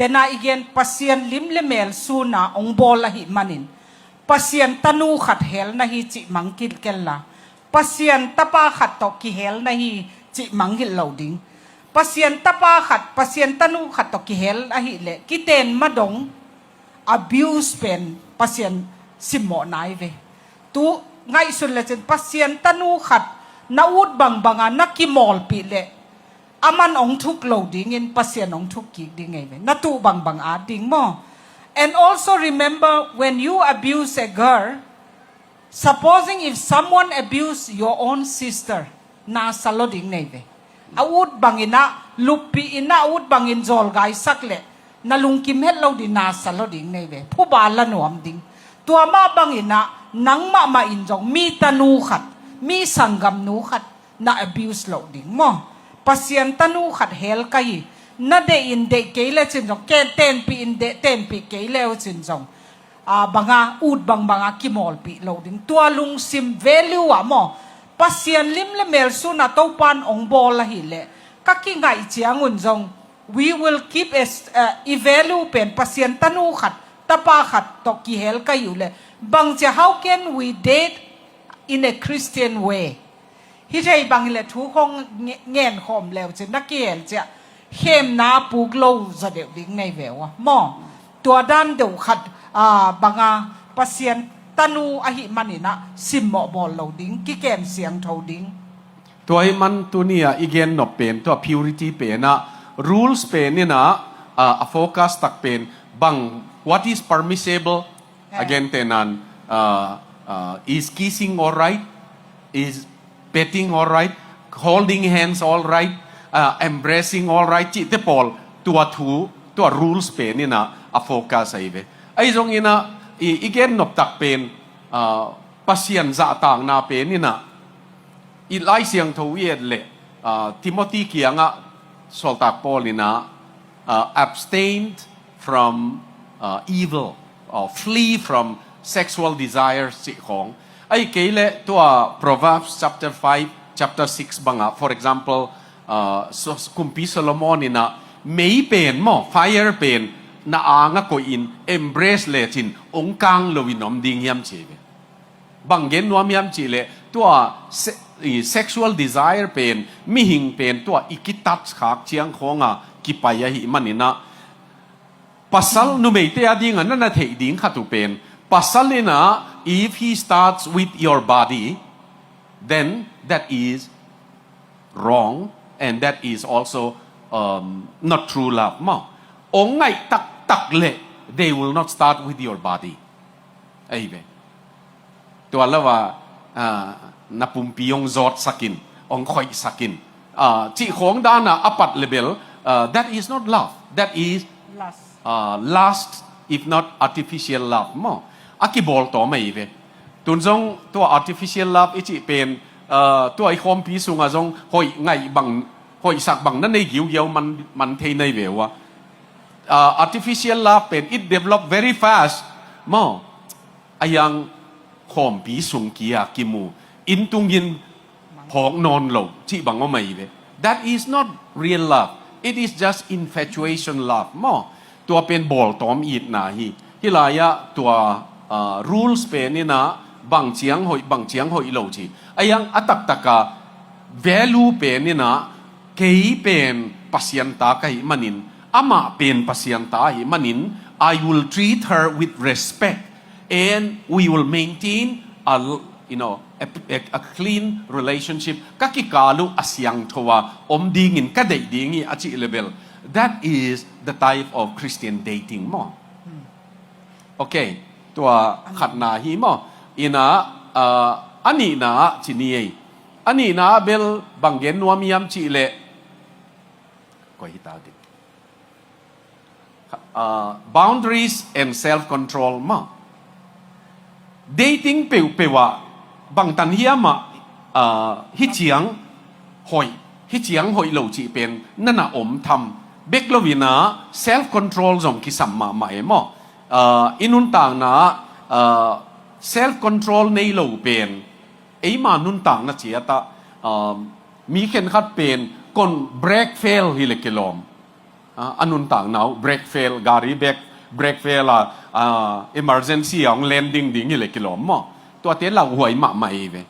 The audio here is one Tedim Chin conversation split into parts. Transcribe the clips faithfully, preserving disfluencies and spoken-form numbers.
Tena i gen Pasian lim le mel suna ong bawl ahih manin Pasian tanu khat hel na hi cih mang kilkel la, Pasian tapa khat tawh kihel na hi cih mang hilh lo ding. Pasian tapa khat, Pasian tanu khat tawh kihel ahih leh kiten madong abuse pen Pasian simmawh nai ve. Tu ngaihsun lecin Pasian tanu khat na ut bangbanga na kimawlpih leh aman ong thuk lo dingin Pasian ong thuk kik ding ngei ve. Na tuh bangbang at ding maw? And also remember, when you abuse a girl, supposing if someone abuse your own sister, na sa lo ding nei ve. A ut bangin ah luppih in ah a ut bangin zawlgaisak leh na lungkim het lo ding, na sa lo ding nei ve. Phuba la nuam ding. Tua mah bangin ah nang mahmah in zong mi tanu khat, mi sanggamnu khat na abuse lo ding maw? Pasian tanu khat hel ka hi. Na deih in deih kei lecin zong, ken tenpih in deih, tenpih kei leucin zong, a, banga ut bangbanga kimawlpih lo ding. Tua lungsim value ah maw, Pasian lim le mel suna Topan ong bawl ahih leh ka kingaih ciangun zong, we will keep as, uh, i value pen Pasian tanu khat, tapa khat tawh kihel ka hi uh leh bangcia, how can we date in a Christian way? Hih thei bang hileh thu khong nge-, ngen khawm leucin na kihel ciah khemna puk lo zaw deuh ding nei ve uh a maw? Tua dan deuh khat, aa, banga Pasian tanu ahih manin ah simmawh bawl lo ding, kikem siangtho ding. Tua ahih man tuni-ah i gen nop pen tua purity pen ah, rules pen in ah, aa, a focus tak pen bang, what is permissible, a gente nan, uh, uh, is kissing all right? Is petting all right? Holding hands all right? Uh, embracing all right? Cihte pawl tua thu, tua rules pen in ah a focus ahi ve. Ahi zongin ah i, i gen noptak pen, uh, Pasian zahtakna pen in ah i Lai Siangtho i et leh, uh, Timothy kiangah sawltak Paul in ah, uh, abstained from, uh, evil, or flee from sexual desires cih khawng. Ahi kei leh tua Proverbs chapter five, chapter six bangah, for example, uh, so, Kumpi Solomon in ah mei pen maw, fire pen na ang ah koihin embrace lecin ong kang loin om ding hiam ci ve. Bang gen nuam hiam cih leh tua se-, i, sexual desire pen, mihing pen tua i kitouch khak ciang khawnga kipai ahih manin ah, pasal, numeite a dingah na na theih ding khat uh pen, pasal in ah, if he starts with your body, then that is wrong, and that is also, um, not true love maw. Ong ngaih taktak leh they will not start with your body. Ahi ve. Tua lo a, ah, na pumpi ong zawtsak in, ong khoihsak in, ah, cih khawng dan ah a pat leh bel, ah, that is not love. That is, lust, ah, lust, if not artificial love maw. A kibawltawm ahi ve. Tun zong tua artificial love i cih pen, ah, tua i khawmpi sungah zong hoih ngaih bang, hoihsak bang na nei giugiau man, man thei na hi ve uh a. Ah, artificial love pen, it develop very fast maw. A hiang khawmpi sung kia kimu, inn tungin phawk nawn lo cih bang om ahi ve. That is not real love. It is just infatuation love maw. Tua pen bawltawm itna hi. Hih lai-ah tua, ah, rules pen in ah bang ciang hoih, bang ciang hoih lo ci. A hiang a taktak a value pen in ah, kei pen Pasian ta ka hih manin, amah pen Pasian ta ahih manin, I will treat her with respect, and we will maintain a, you know, a, a, a clean relationship. Ka kikal uh a siangtho a om dingin ka deih ding hi a cih leh bel, that is the type of Christian dating maw. Okay, tua khatna hi maw. In ah, ah, a nihna ah ci ni ei. A nihna ah bel bang gen nuam hiam cih leh, koi hi ta ding. Ah, boundaries and self-control maw. Dating peuhpeuh ah bangtan hiam ah, ah, hih ciang hoih, hih ciang hoih lo cih pen na na om tham. Bek lo in ah self-control zong kisam mahmah e maw. Ah, i nuntakna ah, ah, self-control nei lo pen eima nuntakna ciat ah, ah, mi khenkhat pen kon break fail hi leh kilawm. a, a nuntakna uh, brake fail, gari brake, brake fail a, a, emergency a hong landing ding hi le kilawm maw. Tuate lauhuai mahmah ei ve.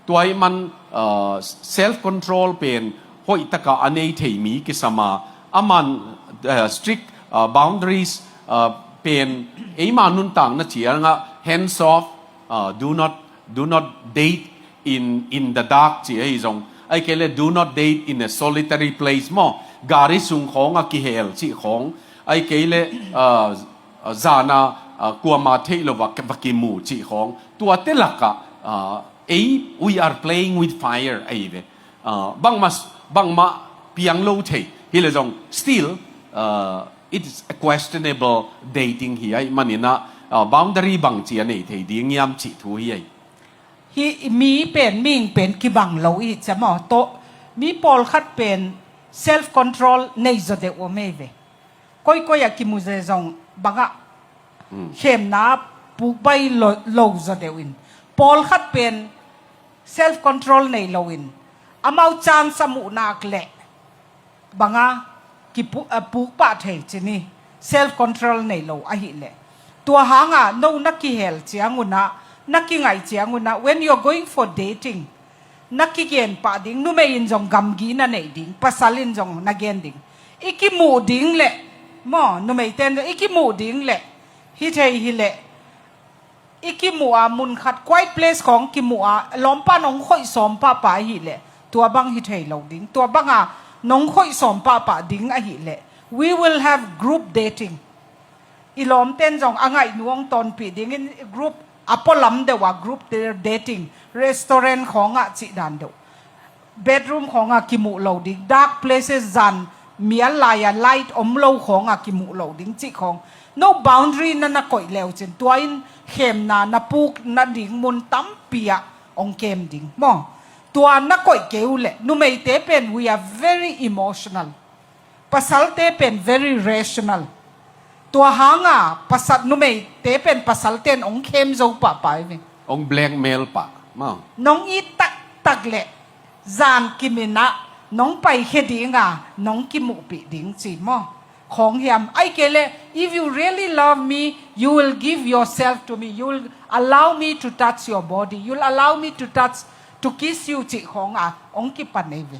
Tua ahih man, a, self control pen hoih taka a nei thei mi kisam a, a man, a, strict, a, boundaries, a, pen eima nuntakna ciangah hands off, a, do not, do not date in, in the dark ci ahi zong. Ahih kei le do not date in a solitary place maw. Gari sung khawng a kihel cih khawng. Ahih kei le, a, a, zana, a, kuama theih lo va, va kimu cih khawng. Tuate lakah, a, ei, we are playing with fire ahi ve. A, bangmah, bangmah piang lo thei. Hi le zong, still, a, it is a questionable dating hi ahih maninah, a, boundary bangci a nei thei ding hiam cih thu hi ahi. Hi mi pen, mihing pen kibang lo i hi cia maw. Tawh, mi pawlkhat pen self control nei zaw deuh om ei ve. Koikoi a kimu ze zong bangah, mm, khemna pukbai lo, lo zaw deuh in. Pawlkhat pen self control nei lo in. Amau chance a muh nak leh banga kipu-, a, pukpah thei ci ni, self control nei lo ahih leh. Tua hanga no na kihel ciangunah, na kingaih ciangunah, when you're going for dating, na kigen pah ding, numei in zong gamgi na neih ding, pasal in zong na gen ding. I kimuh ding leh, maw, numei ten zong, i kimuh ding leh, hi thei hi leh, i kimuh a mun khat, quiet place khawng kimuh a, lawmpa nong khoih sawm pahpah ahih leh, tua bang hi thei lo ding. Tua banga nong khoih sawm pahpah ding ahih leh, we will have group dating. I lawmten zong a ngaihnu hong tawnpih dingin group a pualam deuh a group dating, restaurant khawngah cih dan deuh. Bedroom khawngah kimuh lo ding, dark places zan mial lai-a light om lo khawngah kimuh lo ding cih khawng. No boundary na na koih leucin, tua in khemna na puk nading mun tampi ah hong kem ding. Maw? Tua na koih kei uh leh, numeite pen we are very emotional. Pasalte pen very rational. Tua hanga pasal, numeite pen pasalten hong khem zo pahpah hi ve. Hong blackmail pah. Maw? Nong it taktak leh, zan kiminah nong paikhia dinga nong kimuhpih ding ci maw? Khawng hiam. Ahih kei leh, if you really love me, you will give yourself to me. You will allow me to touch your body. You will allow me to touch, to kiss you cih khawngah hong kipan ei ve.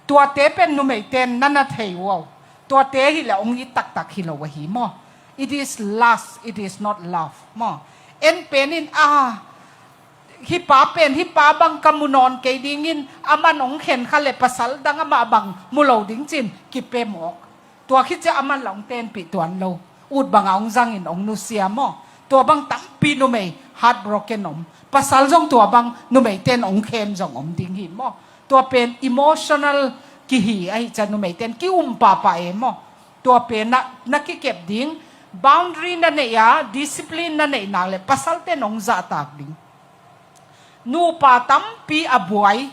Tuate pen numeiten na na thei uh aw. Tuate hileh hong it taktak hi lo ahi maw. It is lust, it is not love maw. En pen in, ah, hih pa pen, hih pa bang ka mu nawn kei dingin, aman hong khen kha leh pasal dang amah bang mu lo ding cin, kipia mawk. Tua khit ciah aman lah hong tenpih tuan lo. Ut bangah hong zangin hong nusia maw. Tua bang tampi numei heartbroken om. Pasal zong tua bang numeiten hong khem zong om ding hi maw. Tua pen emotional kihi ahi ciah numeiten ki-um pahpah e maw. Tua pen na, na kikep ding, boundary na neih a, discipline na neih nak leh pasalten hong zahtak ding. Nupa tampi a buai,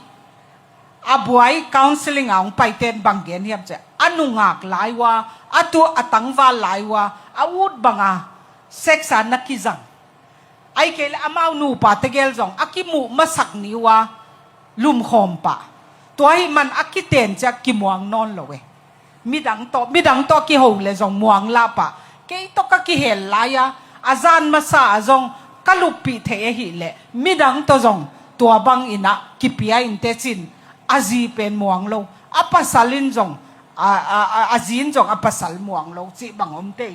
a buai counseling a hong paiten bang gen hiam ciah, a nungak lai ua, a tu a tangval lai ua, a ut banga sex a na kizang. Ahih kei leh amau nupa tegel zong a kimuh masak ni ua lumkhawm pah. Tua ahih man a kiten ciah kimuang nawn lo e. Midang tawh, midang tawh kiho leh zong muang lah pah. Kei tawh ka kihel lai-a, a zan masa ah zong ka luppih theih ahih leh, midang tawh zong tua bang inah kipia inteh cin, a zi pen muang lo, a pasal in zong, a, a, a, a zi in zong a pasal muang lo cih bang om tei.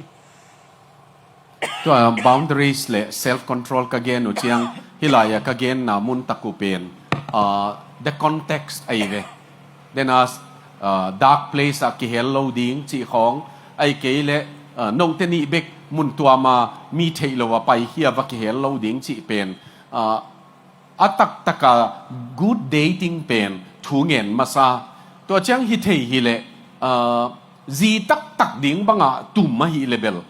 Tua boundaries le self control ka gen uh ciang, hih lai-ah ka genna mun tak uh pen, ah, the context ahi ve. Then, ah, ah, dark place ah kihel lo ding cih khawng, ahih kei leh, ah, note nih bek mun tuama mi theih lo a paikhia va kihel lo ding cih pen, ah, a taktaka good dating pen thu ngen masa. Tua ciang hi thei hileh, ah, zi taktak ding bangah tum ahih leh bel,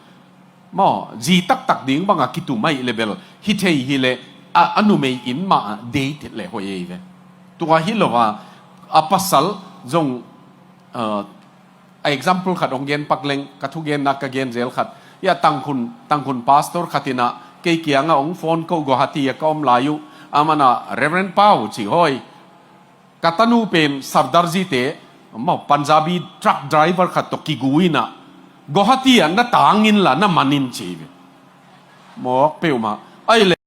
maw, zi taktak ding bangah kitum ahih leh bel, hi thei hileh, a, a numei inn mah ah date leh hoih ei ve. Tua hi lo a, a pasal zong, ah, a example khat hong gen pak leng, ka thugenna ka gen zel khat. Hia Tangkhun, Tangkhun pastor khat inah, kei kiangah hong phone ko, Guwahati ah ka om lai uh. Amanah, Reverend Pau, ci hoi. Ka tanu pen Sardar zite, maw, Punjabi truck driver khat tawh kigu inah, Guwahati ah na tang inla na man in ci hi ve. Mawk peuhmah. Ahih leh